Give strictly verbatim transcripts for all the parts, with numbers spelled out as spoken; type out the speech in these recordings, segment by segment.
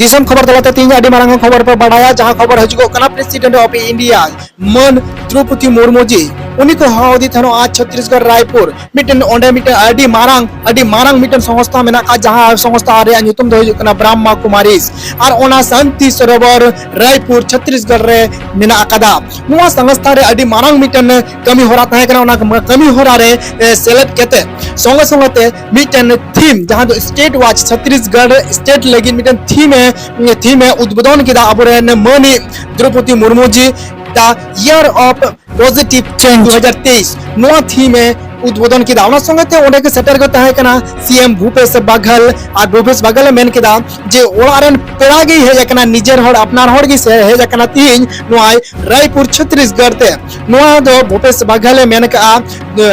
ᱫᱤᱥᱚᱢ ᱠᱷᱚᱵᱚᱨ ᱛᱟᱞᱟᱛᱮ ᱛᱮᱦᱮᱧ ᱟᱹᱰᱤ ᱢᱟᱨᱟᱝ ᱠᱷᱚᱵᱚᱨ ᱯᱮ ᱵᱟᱲᱟᱭᱟ, ᱡᱟᱦᱟᱸ ᱠᱷᱚᱵᱚᱨ ᱦᱤᱡᱩᱜᱚᱜ ᱠᱟᱱᱟ, President of India ᱢᱟᱹᱱ ᱫᱨᱚᱯᱚᱫᱤ ᱢᱩᱨᱢᱩ ᱡᱤ, ᱩᱱᱤ ᱠᱚ ᱦᱚᱦᱚ ᱟᱫᱮ ᱛᱟᱦᱮᱱᱚᱜᱼᱟ ᱪᱷᱚᱛᱨᱤᱥᱜᱚᱲ ᱨᱟᱭᱯᱩᱨ, ᱢᱤᱫᱴᱮᱱ ᱚᱸᱰᱮ ᱢᱤᱫᱴᱮᱱ ᱟᱹᱰᱤ ᱢᱟᱨᱟᱝ ᱟᱹᱰᱤ ᱢᱟᱨᱟᱝ ᱢᱤᱫᱴᱮᱱ ᱥᱚᱝᱥᱛᱷᱟ ᱢᱮᱱᱟᱜ ᱟᱠᱟᱫ, ᱡᱟᱦᱟᱸ ᱥᱚᱝᱥᱛᱷᱟ ᱨᱮᱭᱟᱜ ᱧᱩᱛᱩᱢ ᱫᱚ ᱦᱩᱭᱩᱜ ᱠᱟᱱᱟ ᱵᱨᱟᱦᱢᱟ ᱠᱩᱢᱟᱨᱤᱥ, ᱟᱨ ᱚᱱᱟ ᱥᱟᱱᱛᱤ ᱥᱚᱨᱳᱵᱚᱨ ᱨᱟᱭᱯᱩᱨ ᱪᱷᱚᱛᱨᱤᱥᱜᱚᱲ ᱨᱮ ᱢᱮᱱᱟᱜ ᱟᱠᱟᱫᱟ᱾ ᱱᱚᱣᱟ ᱥᱚᱝᱥᱛᱷᱟ ᱨᱮ ᱟᱹᱰᱤ ᱢᱟᱨᱟᱝ ᱢᱤᱫᱴᱮᱱ ᱠᱟᱹᱢᱤ ᱦᱚᱨᱟ ᱛᱟᱦᱮᱸ ᱠᱟᱱᱟ, ᱚᱱᱟ ᱠᱟᱹᱢᱤ ᱦᱚᱨᱟ ᱨᱮ ᱮ, ᱥᱮᱞᱮᱫ ᱠᱟᱛᱮ ᱥᱚᱸᱜᱮ ᱥᱚᱸᱜᱮ ᱛᱮ ᱢᱤᱫᱴᱮᱱ ᱛᱷᱤᱢ, ᱡᱟᱦᱟᱸ ᱫᱚ State Watch ᱪᱷᱚᱛᱨᱤᱥᱜᱚᱲ ᱥᱴᱮᱴ ᱞᱟᱹᱜᱤᱫ ᱢᱤᱫᱴᱮᱱ ᱛᱷᱤᱢ ᱮ ᱛᱷᱤᱢ ᱮ ᱩᱫᱵᱳᱫᱚᱱ ᱠᱮᱫᱟ ᱟᱵᱚᱨᱮᱱ ᱢᱟᱹᱱᱤᱡ ᱫᱨᱚᱯᱚᱫᱤ ᱢᱩᱨᱢᱩ ᱡᱤ, The Year of Positive Change ᱫᱩ ᱦᱟᱡᱟᱨ ᱛᱮᱭᱤᱥ, ᱱᱚᱣᱟ ᱛᱷᱤᱢ ᱮ ᱩᱫᱵᱳᱫᱚᱱ ᱠᱮᱫᱟ᱾ ᱚᱱᱟ ᱥᱚᱸᱜᱮ ᱛᱮ ᱚᱸᱰᱮ ᱜᱮ ᱥᱮᱴᱮᱨ ᱠᱚ ᱛᱟᱦᱮᱸ ᱠᱟᱱᱟ ᱥᱤ ᱮᱢ ᱵᱷᱩᱯᱮᱥ ᱵᱟᱜᱷᱮᱞ, ᱟᱨ ᱵᱷᱩᱯᱮᱥ ᱵᱟᱜᱷᱮᱞ ᱮ ᱢᱮᱱ ᱠᱮᱫᱟ ᱡᱮ ᱚᱲᱟᱜ ᱨᱮᱱ ᱯᱮᱲᱟ ᱜᱮᱭ ᱦᱮᱡ ᱟᱠᱟᱱᱟ, ᱱᱤᱡᱮᱨ ᱦᱚᱲ ᱟᱯᱱᱟᱨ ᱦᱚᱲ ᱜᱮ ᱥᱮ ᱦᱮᱡ ᱟᱠᱟᱱᱟ ᱛᱤᱦᱤᱧ ᱱᱚᱣᱟ ᱨᱟᱭᱯᱩᱨ ᱪᱷᱚᱛᱨᱤᱥᱜᱚᱲ ᱛᱮ᱾ ᱱᱚᱣᱟ ᱫᱚ ᱵᱷᱩᱯᱮᱥ ᱵᱟᱜᱷᱮᱞ ᱮ ᱢᱮᱱ ᱠᱟᱜᱼᱟ,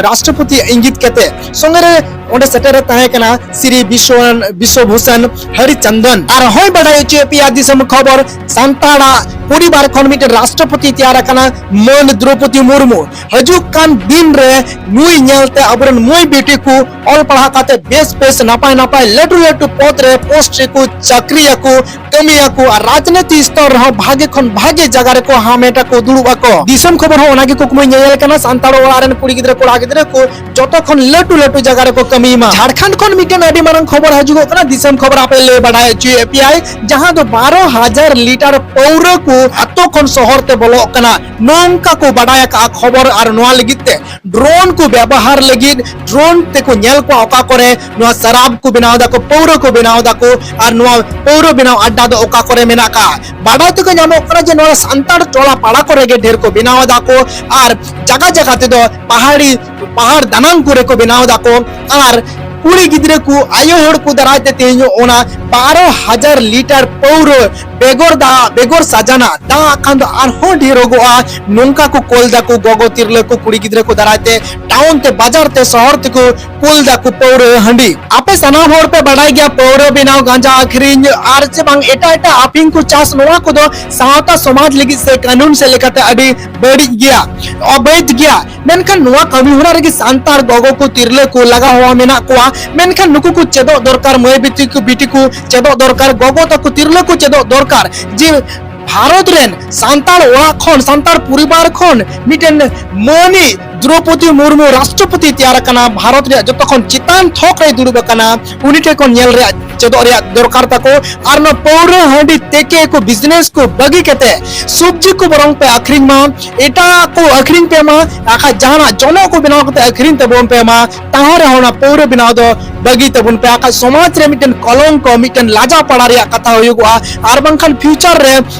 ᱨᱟᱥᱴᱨᱚᱯᱚᱛᱤ ᱤᱝᱜᱤᱛ ᱠᱟᱛᱮ᱾ ᱥᱚᱸᱜᱮ ᱨᱮ ᱚᱸᱰᱮ ᱥᱮᱴᱮᱨ ᱮ ᱛᱟᱦᱮᱸ ᱠᱟᱱᱟ ᱥᱨᱤ ᱵᱤᱥᱣᱚ-, ᱵᱤᱥᱣᱚᱵᱷᱩᱥᱚᱱ ᱦᱚᱨᱤᱪᱚᱱᱫᱚᱱ᱾ ᱟᱨ ᱦᱚᱸᱭ ᱵᱟᱰᱟᱭ ᱦᱚᱪᱚᱭᱮᱫ ᱯᱮᱭᱟ ᱫᱤᱥᱚᱢ ᱠᱷᱚᱵᱚᱨ, ᱥᱟᱱᱛᱟᱲᱟᱜ ᱯᱚᱨᱤᱵᱟᱨ ᱠᱷᱚᱱ ᱢᱤᱫᱴᱮᱱ ᱨᱟᱥᱴᱨᱚᱯᱚᱛᱤ ᱛᱮᱭᱟᱨ ᱟᱠᱟᱱᱟ ᱢᱟᱹᱱ ᱫᱨᱚᱯᱚᱫᱤ ᱢᱩᱨᱢᱩ᱾ ᱦᱤᱡᱩᱜ ᱠᱟᱱ ᱫᱤᱱ ᱨᱮ ᱱᱩᱭ ᱧᱮᱞᱛᱮ ᱟᱵᱚᱨᱮᱱ ᱢᱟᱹᱭ ᱵᱤᱴᱤ ᱠᱚ ᱚᱞ ᱯᱟᱲᱦᱟᱣ ᱠᱟᱛᱮ ᱵᱮᱥ ᱵᱮᱥ ᱱᱟᱯᱟᱭ ᱱᱟᱯᱟᱭ ᱞᱟᱹᱴᱩ ᱞᱟᱹᱴᱩ ᱯᱚᱫᱽ ᱨᱮ ᱯᱳᱥᱴ ᱨᱮᱠᱚ ᱪᱟᱹᱠᱨᱤᱭᱟᱠᱚ, ᱠᱟᱹᱢᱤᱭᱟᱠᱚ ᱟᱨ ᱨᱟᱡᱽᱱᱤᱛᱤ ᱥᱛᱚᱨ ᱨᱮᱦᱚᱸ ᱵᱷᱟᱜᱮ ᱠᱷᱚᱱ ᱵᱷᱟᱜᱮ ᱡᱟᱭᱜᱟ ᱨᱮᱠᱚ ᱦᱟᱢᱮᱴ ᱟᱠᱚ, ᱫᱩᱲᱩᱵ ᱟᱠᱚ᱾ ᱫᱤᱥᱚᱢ ᱠᱷᱚᱵᱚᱨ ᱦᱚᱸ ᱚᱱᱟᱜᱮ ᱠᱩᱠᱢᱩᱭ ᱧᱮᱧᱮᱞ ᱠᱟᱱᱟ, ᱥᱟᱱᱛᱟᱲ ᱚᱲᱟᱜ ᱨᱮᱱ ᱠᱩᱲᱤ ᱜᱤᱫᱽᱨᱟᱹ ᱠᱚᱲᱟ ᱜᱤᱫᱽᱨᱟᱹ ᱠᱚ ᱡᱚᱛᱚ ᱠᱷᱚᱱ ᱞᱟᱹᱴᱩ ᱞᱟᱹᱴᱩ ᱡᱟᱭᱜᱟ ᱨᱮᱠᱚ ᱠᱟᱹᱢᱤ ᱢᱟ᱾ ᱡᱷᱟᱲᱠᱷᱚᱸᱰ ᱠᱷᱚᱱ ᱢᱤᱫᱴᱮᱱ ᱟᱹᱰᱤ ᱢᱟᱨᱟᱝ ᱠᱷᱚᱵᱚᱨ ᱦᱤᱡᱩᱜᱚᱜ ᱠᱟᱱᱟ, ᱫᱤᱥᱚᱢ ᱠᱷᱚᱵᱚᱨ ᱟᱯᱮ ᱞᱟᱹᱭ ᱵᱟᱲᱟᱭ ᱦᱚᱪᱚᱭᱮᱫ ᱯᱮᱭᱟᱭ, ᱡᱟᱦᱟᱸ ᱫᱚ ᱵᱟᱨᱚ ᱦᱟᱡᱟᱨ ᱞᱤᱴᱟᱨ ᱯᱟᱹᱣᱨᱟᱹ ᱠᱚ ᱟᱛᱳ ᱠᱷᱚᱱ ᱥᱚᱦᱚᱨ ᱛᱮ ᱵᱚᱞᱚᱜ ᱠᱟᱱᱟ, ᱱᱚᱝᱠᱟ ᱠᱚ ᱵᱟᱰᱟᱭ ᱟᱠᱟᱫᱼᱟ ᱠᱷᱚᱵᱚᱨ᱾ ᱟᱨ ᱱᱚᱣᱟ ᱞᱟᱹᱜᱤᱫ ᱛᱮ ᱰᱨᱳᱱ ᱠᱚ ᱵᱮᱵᱚᱦᱟᱨ ᱞᱟᱹᱜᱤᱫ, ᱰᱨᱳᱱ ᱛᱮᱠᱚ ᱧᱮᱞ ᱠᱚᱣᱟ ᱚᱠᱟ ᱠᱚᱨᱮ ᱱᱚᱣᱟ ᱥᱟᱨᱟᱵ ᱠᱚ ᱵᱮᱱᱟᱣ ᱫᱟᱠᱚ, ᱯᱟᱹᱣᱨᱟᱹ ᱠᱚ ᱵᱮᱱᱟᱣ ᱫᱟᱠᱚ, ᱟᱨ ᱱᱚᱣᱟ ᱯᱟᱹᱣᱨᱟᱹ ᱵᱮᱱᱟᱣ ᱟᱰᱰᱟ ᱫᱚ ᱚᱠᱟ ᱠᱚᱨᱮ ᱢᱮᱱᱟᱜ ᱟᱠᱟᱫᱼᱟ᱾ ᱵᱟᱰᱟᱭ ᱛᱮᱠᱚ ᱧᱟᱢᱚᱜ ᱠᱟᱱᱟ ᱡᱮ ᱱᱚᱣᱟ ᱥᱟᱱᱛᱟᱲ ᱴᱚᱞᱟ ᱯᱟᱲᱟ ᱠᱚᱨᱮ ᱜᱮ ᱰᱷᱮᱨ ᱠᱚ ᱵᱮᱱᱟᱣ ᱫᱟᱠᱚ, ᱟᱨ ᱡᱟᱭᱜᱟ ᱡᱟᱭᱜᱟ ᱛᱮᱫᱚ ᱯᱟᱦᱟᱲᱤ, ᱯᱟᱦᱟᱲ ᱫᱟᱱᱟᱝ ᱠᱚᱨᱮ ᱠᱚ ᱵᱮᱱᱟᱣ ᱫᱟᱠᱚ᱾ ᱟᱨ ᱠᱩᱲᱤ ᱜᱤᱫᱽᱨᱟᱹ ᱠᱚ, ᱟᱭᱳ ᱦᱚᱲ ᱠᱚ ᱫᱟᱨᱟᱭ ᱛᱮ ᱛᱮᱦᱮᱧ ᱚᱱᱟ ᱵᱟᱨᱚ ᱦᱟᱡᱟᱨ ᱞᱤᱴᱟᱨ ᱯᱟᱹᱣᱨᱟᱹ ᱵᱮᱜᱚᱨ ᱫᱟᱜ, ᱵᱮᱜᱚᱨ ᱥᱟᱡᱟᱱᱟ ᱫᱟᱜ ᱠᱷᱟᱱ ᱫᱚ ᱟᱨᱦᱚᱸ ᱰᱷᱮᱨᱚᱜᱚᱜᱼᱟ, ᱱᱚᱝᱠᱟ ᱠᱚ ᱠᱳᱞ ᱫᱟᱠᱚ ᱜᱚᱜᱚ ᱛᱤᱨᱞᱟᱹ ᱠᱚ, ᱠᱩᱲᱤ ᱜᱤᱫᱽᱨᱟᱹ ᱠᱚ ᱫᱟᱨᱟᱭ ᱛᱮ ᱴᱟᱣᱩᱱ ᱛᱮ, ᱵᱟᱡᱟᱨ ᱛᱮ, ᱥᱚᱦᱚᱨ ᱛᱮᱠᱚ ᱠᱳᱞ ᱫᱟᱠᱚ ᱯᱟᱹᱣᱨᱟᱹ ᱦᱟᱺᱰᱤ᱾ ᱟᱯᱮ ᱥᱟᱱᱟᱢ ᱦᱚᱲ ᱯᱮ ᱵᱟᱰᱟᱭ ᱜᱮᱭᱟ, ᱯᱟᱹᱣᱨᱟᱹ ᱵᱮᱱᱟᱣ, ᱜᱟᱸᱡᱟ ᱟᱹᱠᱷᱨᱤᱧ ᱟᱨ ᱪᱮ ᱵᱟᱝ ᱮᱴᱟᱜ ᱮᱴᱟᱜ ᱟᱹᱯᱤᱝ ᱠᱚ ᱪᱟᱥ, ᱱᱚᱣᱟ ᱠᱚᱫᱚ ᱥᱟᱶᱛᱟ ᱥᱚᱢᱟᱡᱽ ᱞᱟᱹᱜᱤᱫ ᱥᱮ ᱠᱟᱹᱱᱩᱱ ᱥᱮᱫ ᱞᱮᱠᱟᱛᱮ ᱟᱹᱰᱤ ᱵᱟᱹᱲᱤᱡ ᱜᱮᱭᱟ, ᱚᱵᱳᱭᱫᱷ ᱜᱮᱭᱟ᱾ ᱢᱮᱱᱠᱷᱟᱱ ᱱᱚᱣᱟ ᱠᱟᱹᱢᱤ ᱦᱚᱨᱟ ᱨᱮᱜᱮ ᱥᱟᱱᱛᱟᱲ ᱜᱚᱜᱚ ᱠᱚ, ᱛᱤᱨᱞᱟᱹ ᱠᱚ ᱞᱟᱜᱟᱣ ᱦᱚᱲ ᱢᱮᱱᱟᱜ ᱠᱚᱣᱟ, ᱢᱮᱱᱠᱷᱟᱱ ᱱᱩᱠᱩ ᱠᱚ ᱪᱮᱫᱚᱜ ᱫᱚᱨᱠᱟᱨ, ᱢᱟᱹᱭ ᱵᱤᱴᱤ ᱠᱚ, ᱵᱤᱴᱤ ᱠᱚ ᱪᱮᱫᱚᱜ ᱫᱚᱨᱠᱟᱨ, ᱜᱚᱜᱚ ᱛᱟᱠᱚ, ᱛᱤᱨᱞᱟᱹ ᱠᱚ ᱪᱮᱫᱚᱜ ᱫᱚᱨᱠᱟᱨ ᱡᱮ ᱵᱷᱟᱨᱚᱛ ᱨᱮᱱ ᱥᱟᱱᱛᱟᱲ ᱚᱲᱟᱜ ᱠᱷᱚᱱ, ᱥᱟᱱᱛᱟᱲ ᱯᱚᱨᱤᱵᱟᱨ ᱠᱷᱚᱱ ᱢᱤᱫᱴᱮᱱ ᱢᱟᱹᱱᱤᱡ ᱫᱨᱚᱯᱚᱫᱤ ᱢᱩᱨᱢᱩ ᱨᱟᱥᱴᱨᱚᱯᱚᱛᱤ ᱛᱮᱭᱟᱨ ᱟᱠᱟᱱᱟ, ᱵᱷᱟᱨᱚᱛ ᱨᱮᱭᱟᱜ ᱡᱚᱛᱚ ᱠᱷᱚᱱ ᱪᱮᱛᱟᱱ ᱛᱷᱚᱠ ᱨᱮᱭ ᱫᱩᱲᱩᱵ ᱟᱠᱟᱱᱟ, ᱩᱱᱤ ᱴᱷᱮᱱ ᱠᱷᱚᱱ ᱧᱮᱞ ᱨᱮᱭᱟᱜ, ᱪᱮᱫᱚᱜ ᱨᱮᱭᱟᱜ ᱫᱚᱨᱠᱟᱨ ᱛᱟᱠᱚ᱾ ᱟᱨ ᱱᱚᱣᱟ ᱯᱟᱹᱣᱨᱟᱹ ᱦᱟᱺᱰᱤ ᱛᱮᱠᱮ ᱠᱚ, ᱵᱤᱡᱽᱱᱮᱥ ᱠᱚ ᱵᱟᱹᱜᱤ ᱠᱟᱛᱮ ᱥᱚᱵᱽᱡᱤ ᱠᱚ ᱵᱚᱨᱚᱝ ᱯᱮ ᱟᱹᱠᱷᱨᱤᱧ ᱢᱟ, ᱮᱴᱟᱜ ᱠᱚ ᱟᱹᱠᱷᱨᱤᱧ ᱯᱮ ᱢᱟ, ᱟᱨ ᱡᱟᱦᱟᱱᱟᱜ ᱡᱚᱱᱚᱜ ᱠᱚ ᱵᱮᱱᱟᱣ ᱠᱟᱛᱮ ᱟᱹᱠᱷᱨᱤᱧ ᱛᱟᱵᱚᱱ ᱯᱮ ᱢᱟ᱾ ᱛᱟᱦᱚᱸ ᱨᱮᱦᱚᱸ ᱚᱱᱟ ᱯᱟᱹᱣᱨᱟᱹ ᱵᱮᱱᱟᱣ ᱫᱚ ᱵᱟᱹᱜᱤ ᱛᱟᱵᱚᱱ ᱯᱮ᱾ ᱟᱨ ᱥᱚᱢᱟᱡᱽ ᱨᱮ ᱢᱤᱫᱴᱮᱱ ᱠᱚᱞᱚᱝᱠᱚ, ᱢᱤᱫᱴᱮᱱ ᱞᱟᱡᱟ ᱯᱟᱲᱟ ᱨᱮᱭᱟᱜ ᱠᱟᱛᱷᱟ ᱦᱩᱭᱩᱜᱚᱜᱼᱟ᱾ ᱟᱨ ᱵᱟᱝᱠᱷᱟᱱ ᱯᱷᱤᱭᱩᱪᱟᱨ ᱨᱮ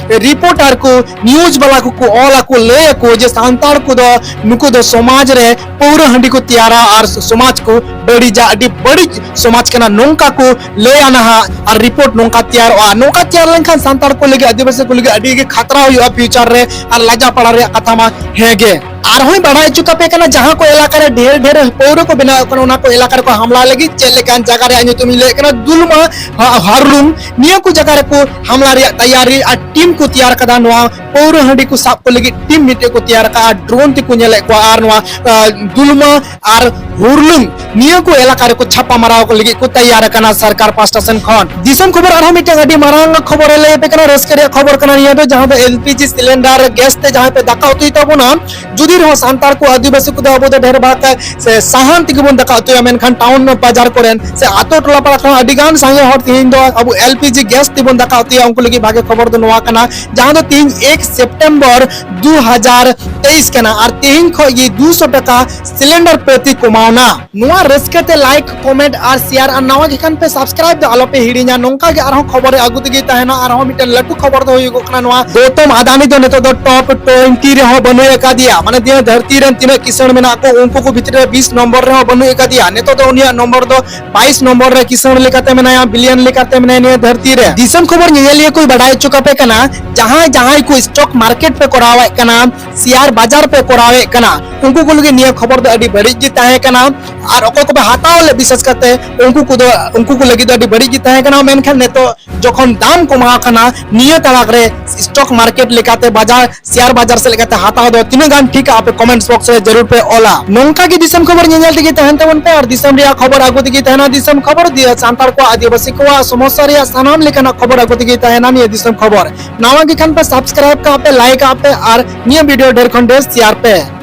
ᱨᱤᱯᱳᱨᱴᱟᱨ ᱠᱚ, ᱱᱤᱭᱩᱡᱽ ᱵᱟᱞᱟ ᱠᱚᱠᱚ ᱚᱞ ᱟᱠᱚ, ᱞᱟᱹᱭ ᱟᱠᱚ ᱡᱮ ᱥᱟᱱᱛᱟᱲ ᱠᱚᱫᱚ, ᱱᱩᱠᱩ ᱫᱚ ᱥᱚᱢᱟᱡᱽ ᱨᱮ ᱯᱟᱹᱣᱨᱟᱹ ᱦᱟᱺᱰᱤ ᱠᱚ ᱛᱮᱭᱟᱨᱟ ᱟᱨ ᱥᱚᱢᱟᱡᱽ ᱠᱚ ᱵᱟᱹᱲᱤᱡᱟ, ᱟᱹᱰᱤ ᱵᱟᱹᱲᱤᱡ ᱥᱚᱢᱟᱡᱽ ᱠᱟᱱᱟ, ᱱᱚᱝᱠᱟ ᱠᱚ ᱞᱟᱹᱭᱟ ᱱᱟᱦᱟᱜ᱾ ᱟᱨ ᱨᱤᱯᱳᱨᱴ ᱱᱚᱝᱠᱟ ᱛᱮᱭᱟᱨᱚᱜᱼᱟ᱾ ᱱᱚᱝᱠᱟ ᱛᱮᱭᱟᱨ ᱞᱮᱱᱠᱷᱟᱱ ᱥᱟᱱᱛᱟᱲ ᱠᱚ ᱞᱟᱹᱜᱤᱫ, ᱟᱹᱫᱤᱵᱟᱹᱥᱤ ᱠᱚ ᱞᱟᱹᱜᱤᱫ ᱟᱹᱰᱤ ᱜᱮ ᱠᱷᱟᱛᱨᱟ ᱦᱩᱭᱩᱜᱼᱟ ᱯᱷᱤᱭᱩᱪᱟᱨ ᱨᱮ᱾ ᱟᱨ ᱞᱟᱡᱟ ᱯᱟᱲᱟ ᱨᱮᱭᱟᱜ ᱠᱟᱛᱷᱟ ᱢᱟ ᱦᱮᱸ ᱜᱮ᱾ ᱟᱨᱦᱚᱸᱧ ᱵᱟᱲᱟᱭ ᱦᱚᱪᱚ ᱠᱟᱯᱮ ᱠᱟᱱᱟ, ᱡᱟᱦᱟᱸ ᱠᱚ ᱮᱞᱟᱠᱟ ᱨᱮ ᱰᱷᱮᱨ ᱰᱷᱮᱨ ᱯᱟᱹᱣᱨᱟᱹ ᱠᱚ ᱵᱮᱱᱟᱣᱮᱫ ᱠᱟᱱᱟ, ᱚᱱᱟ ᱠᱚ ᱮᱞᱟᱠᱟ ᱨᱮᱠᱚ ᱦᱟᱢᱞᱟ ᱞᱟᱹᱜᱤᱫ ᱪᱮᱫ ᱞᱮᱠᱟᱱ ᱡᱟᱭᱜᱟ ᱨᱮᱭᱟᱜ ᱧᱩᱛᱩᱢ ᱤᱧ ᱞᱟᱹᱭᱮᱫ ᱠᱟᱱᱟ, ᱫᱩᱞᱢᱟ, ᱦᱟ-, ᱦᱟᱨᱞᱩᱝ, ᱱᱤᱭᱟᱹ ᱠᱚ ᱡᱟᱭᱜᱟ ᱨᱮᱠᱚ ᱦᱟᱢᱞᱟ ᱨᱮᱭᱟᱜ ᱛᱮᱭᱟᱨᱤ ᱟᱨ ᱴᱤᱢ ᱠᱚ ᱛᱮᱭᱟᱨ ᱠᱟᱫᱟ᱾ ᱱᱚᱣᱟ ᱯᱟᱹᱣᱨᱟᱹ ᱦᱟᱺᱰᱤ ᱠᱚ ᱥᱟᱵ ᱠᱚ ᱞᱟᱹᱜᱤᱫ ᱴᱤᱢ ᱢᱤᱫᱴᱮᱡ ᱠᱚ ᱛᱮᱭᱟᱨ ᱟᱠᱟᱫᱼᱟ, ᱰᱨᱳᱱ ᱛᱮᱠᱚ ᱧᱮᱞᱮᱫ ᱠᱚᱣᱟ᱾ ᱟᱨ ᱱᱚᱣᱟ, ᱟ, ᱫᱩᱞᱢᱟ ᱟᱨ ᱦᱩᱨᱞᱩᱝ ᱱᱤᱭᱟᱹ ᱠᱚ ᱮᱞᱟᱠᱟ ᱨᱮᱠᱚ ᱪᱷᱟᱯᱟ ᱢᱟᱨᱟᱣ ᱠᱚ ᱞᱟᱹᱜᱤᱫ ᱠᱚ ᱛᱮᱭᱟᱨ ᱟᱠᱟᱱᱟ ᱥᱚᱨᱠᱟᱨ ᱯᱟᱦᱴᱟ ᱥᱮᱱ ᱠᱷᱚᱱ᱾ ᱫᱤᱥᱚᱢ ᱠᱷᱚᱵᱚᱨ ᱟᱨᱦᱚᱸ ᱢᱤᱫᱴᱮᱱ ᱟᱹᱰᱤ ᱢᱟᱨᱟᱝ ᱠᱷᱚᱵᱚᱨ ᱮ ᱞᱟᱹᱭ ᱟᱯᱮ ᱠᱟᱱᱟ, ᱨᱟᱹᱥᱠᱟᱹ ᱨᱮᱭᱟᱜ ᱠᱷᱚᱵᱚᱨ ᱠᱟᱱᱟ ᱱᱤᱭᱟᱹ ᱫᱚ, ᱡᱟᱦᱟᱸ ᱫᱚ L P G cylinder gas ᱛᱮ ᱡᱟᱦᱟᱸᱭ ᱯᱮ ᱫᱟᱠᱟ ᱩᱛᱩᱭ ᱛᱟᱵᱚᱱᱟ, ᱡᱩᱫᱤ ᱨᱮᱦᱚᱸ ᱥᱟᱱᱛᱟᱲ ᱠᱚ, ᱟᱹᱫᱤᱵᱟᱹᱥᱤ ᱠᱚᱫᱚ ᱟᱵᱚ ᱫᱚ ᱰᱷᱮᱨ ᱵᱷᱟᱜᱽ ᱥᱮ ᱥᱟᱦᱟᱱ ᱛᱮᱜᱮ ᱵᱚᱱ ᱫᱟᱠᱟ ᱩᱛᱩᱭᱟ, ᱢᱮᱱᱠᱷᱟᱱ ᱴᱟᱣᱩᱱ ᱵᱟᱡᱟᱨ ᱠᱚᱨᱮᱱ ᱥᱮ ᱟᱛᱳ ᱴᱚᱞᱟ ᱯᱟᱲᱟ ᱠᱷᱚᱱ ᱟᱹᱰᱤ ᱜᱟᱱ ᱥᱟᱸᱜᱮ ᱦᱚᱲ ᱛᱮᱦᱮᱧ ᱫᱚ ᱟᱵᱚ ᱮᱞ ᱯᱤ ᱡᱤ ᱜᱮᱥ ᱛᱮᱵᱚᱱ ᱫᱟᱠᱟ ᱩᱛᱩᱭᱟ᱾ ᱩᱱᱠᱩ ᱞᱟᱹᱜᱤᱫ ᱵᱷᱟᱜᱮ ᱠᱷᱚᱵᱚᱨ ᱫᱚ ᱱᱚᱣᱟ ᱠᱟᱱᱟ, ᱡᱟᱦᱟᱸ ᱫᱚ ᱛᱮᱦᱮᱧ ᱮᱠ ᱥᱮᱯᱴᱮᱢᱵᱚᱨ ᱫᱩ ᱦᱟᱡᱟᱨ ᱛᱮᱭᱤᱥ ᱠᱟᱱᱟ᱾ ᱟᱨ ᱛᱮᱦᱮᱧ ᱠᱷᱚᱱ ᱜᱮ ᱫᱩᱥᱚ ᱴᱟᱠᱟ ᱥᱤᱞᱤᱱᱰᱟᱨ ᱯᱨᱚᱛᱤ ᱠᱚᱢᱟᱣᱱᱟ᱾ ᱱᱚᱣᱟ ᱨᱟᱹᱥᱠᱟᱹ ᱛᱮ ᱞᱟᱭᱤᱠ, ᱠᱚᱢᱮᱱᱴ ᱟᱨ ᱥᱮᱭᱟᱨ ᱟᱨ ᱱᱟᱣᱟ ᱜᱮ ᱠᱷᱟᱱ ᱯᱮ ᱥᱟᱵᱥᱠᱨᱟᱭᱤᱵ ᱫᱚ ᱟᱞᱚ ᱯᱮ ᱦᱤᱲᱤᱧᱟ᱾ ᱱᱚᱝᱠᱟ ᱜᱮ ᱟᱨᱦᱚᱸ ᱠᱷᱚᱵᱚᱨ ᱮ ᱟᱹᱜᱩ ᱛᱮᱜᱮ ᱛᱟᱦᱮᱱᱟ᱾ ᱟᱨᱦᱚᱸ ᱢᱤᱫᱴᱮᱱ ᱞᱟᱹᱴᱩ ᱠᱷᱚᱵᱚᱨ ᱫᱚ ᱦᱩᱭᱩᱜᱚᱜ ᱠᱟᱱᱟ ᱱᱚᱣᱟ, ᱜᱳᱛᱚᱢ ᱟᱫᱟᱱᱤ ᱫᱚ ᱱᱤᱛᱚᱜ ᱫᱚ ᱴᱚᱯ ᱴᱩᱭᱮᱱᱴᱤ ᱨᱮᱦᱚᱸ ᱵᱟᱹᱱᱩᱭ ᱟᱠᱟᱫᱮᱭᱟ᱾ ᱢᱟᱱᱮ ᱱᱤᱭᱟᱹ ᱫᱷᱟᱹᱨᱛᱤ ᱨᱮᱱ ᱛᱤᱱᱟᱹᱜ ᱠᱤᱥᱟᱹᱬ ᱢᱮᱱᱟᱜ ᱠᱚ, ᱩᱱᱠᱩ ᱠᱚ ᱵᱷᱤᱛᱨᱤ ᱨᱮ ᱵᱤᱥ ᱱᱚᱢᱵᱚᱨ ᱨᱮᱦᱚᱸ ᱵᱟᱹᱱᱩᱭ ᱟᱠᱟᱫᱮᱭᱟ᱾ ᱱᱤᱛᱚᱜ ᱫᱚ ᱩᱱᱤᱭᱟᱜ ᱱᱚᱢᱵᱚᱨ ᱫᱚ ᱵᱟᱭᱤᱥ ᱱᱚᱢᱵᱚᱨ ᱨᱮ ᱠᱤᱥᱟᱹᱬ ᱞᱮᱠᱟᱛᱮ ᱢᱮᱱᱟᱭᱟ, ᱵᱤᱞᱤᱭᱚᱱ ᱞᱮᱠᱟᱛᱮ ᱢᱮᱱᱟᱭᱟ ᱱᱤᱭᱟᱹ ᱫᱷᱟᱹᱨᱛᱤ ᱨᱮ᱾ ᱫᱤᱥᱚᱢ ᱠᱷᱚᱵᱚᱨ ᱧᱮᱧᱮᱞᱤᱭᱟᱹ ᱠᱚ ᱵᱟᱰᱟᱭ ᱦᱚᱪᱚ ᱠᱟᱯᱮ ᱠᱟᱱᱟ, ᱡᱟᱦᱟᱸᱭ ᱡᱟᱦᱟᱸᱭ ᱠᱚ ᱥᱴᱚᱠ ᱢᱟᱨᱠᱮᱴ ᱯᱮ ᱠᱚᱨᱟᱣᱮᱫ ᱠᱟᱱᱟ, ᱥᱮᱭᱟᱨ ᱵᱟᱡᱟᱨ ᱯᱮ ᱠᱚᱨᱟᱣᱮᱫ ᱠᱟᱱᱟ, ᱩᱱᱠᱩ ᱠᱚ ᱞᱟᱹᱜᱤᱫ ᱱᱤᱭᱟᱹ ᱠᱷᱚᱵᱚᱨ ᱫᱚ ᱟᱹᱰᱤ ᱵᱟᱹᱲᱤᱡ ᱜᱮ ᱛᱟᱦᱮᱸ ᱠᱟᱱᱟ᱾ ᱟᱨ ᱚᱠᱚᱭ ᱠᱚᱯᱮ ᱦᱟᱛᱟᱣ ᱞᱮᱫ, ᱵᱤᱥᱮᱥ ᱠᱟᱛᱮ ᱩᱱᱠᱩ ᱠᱚᱫᱚ, ᱩᱱᱠᱩ ᱠᱚ ᱞᱟᱹᱜᱤᱫ ᱫᱚ ᱟᱹᱰᱤ ᱵᱟᱹᱲᱤᱡ ᱜᱮ ᱛᱟᱦᱮᱸ ᱠᱟᱱᱟ᱾ ᱢᱮᱱᱠᱷᱟᱱ ᱱᱤᱛᱚᱜ ᱡᱚᱠᱷᱚᱱ ᱫᱟᱢ ᱠᱚᱢᱟᱣ ᱠᱟᱱᱟ, ᱱᱤᱭᱟᱹ ᱛᱟᱞᱟᱠ ᱨᱮ ᱥᱴᱚᱠ ᱢᱟᱨᱠᱮᱴ ᱞᱮᱠᱟᱛᱮ, ᱵᱟᱡᱟᱨ, ᱥᱮᱭᱟᱨ ᱵᱟᱡᱟᱨ ᱥᱮᱫ ᱞᱮᱠᱟᱛᱮ ᱦᱟᱛᱟᱣ ᱫᱚ ᱛᱤᱱᱟᱹᱜ ᱜᱟᱱ ᱴᱷᱤᱠ ᱟᱯᱮ comments box ᱨᱮ ᱡᱟᱹᱨᱩᱲ ᱯᱮ ᱚᱞᱟ᱾ ᱱᱚᱝᱠᱟ ᱜᱮ ᱫᱤᱥᱚᱢ ᱠᱷᱚᱵᱚᱨ ᱧᱮᱧᱮᱞ ᱛᱮᱜᱮ ᱛᱟᱦᱮᱱ ᱛᱟᱵᱚᱱ ᱯᱮ ᱟᱨ ᱫᱤᱥᱚᱢ ᱨᱮᱭᱟᱜ ᱠᱷᱚᱵᱚᱨ ᱟᱹᱜᱩ ᱛᱮᱜᱮ ᱛᱟᱦᱮᱱᱟ ᱫᱤᱥᱚᱢ ᱠᱷᱚᱵᱚᱨ, ᱫᱤᱭᱮ ᱥᱟᱱᱛᱟᱲ ᱠᱚᱣᱟᱜ ᱟᱹᱫᱤᱵᱟᱹᱥᱤ ᱠᱚᱣᱟᱜ ᱥᱚᱢᱚᱥᱥᱟ ᱨᱮᱭᱟᱜ ᱥᱟᱱᱟᱢ ᱞᱮᱠᱟᱱᱟᱜ ᱠᱷᱚᱵᱚᱨ ᱟᱹᱜᱩ ᱛᱮᱜᱮ ᱛᱟᱦᱮᱱᱟ ᱱᱤᱭᱟᱹ ᱫᱤᱥᱚᱢ ᱠᱷᱚᱵᱚᱨ᱾ ᱱᱟᱣᱟ ᱜᱮ ᱠᱷᱟᱱ ᱯᱮ subscribe ᱠᱟᱜ ᱯᱮ, like ᱠᱟᱜ ᱯᱮ ᱟᱨ ᱱᱤᱭᱟᱹ video ᱰᱷᱮᱨ ᱠᱷᱚᱱ ᱰᱷᱮᱨ share ᱯᱮ᱾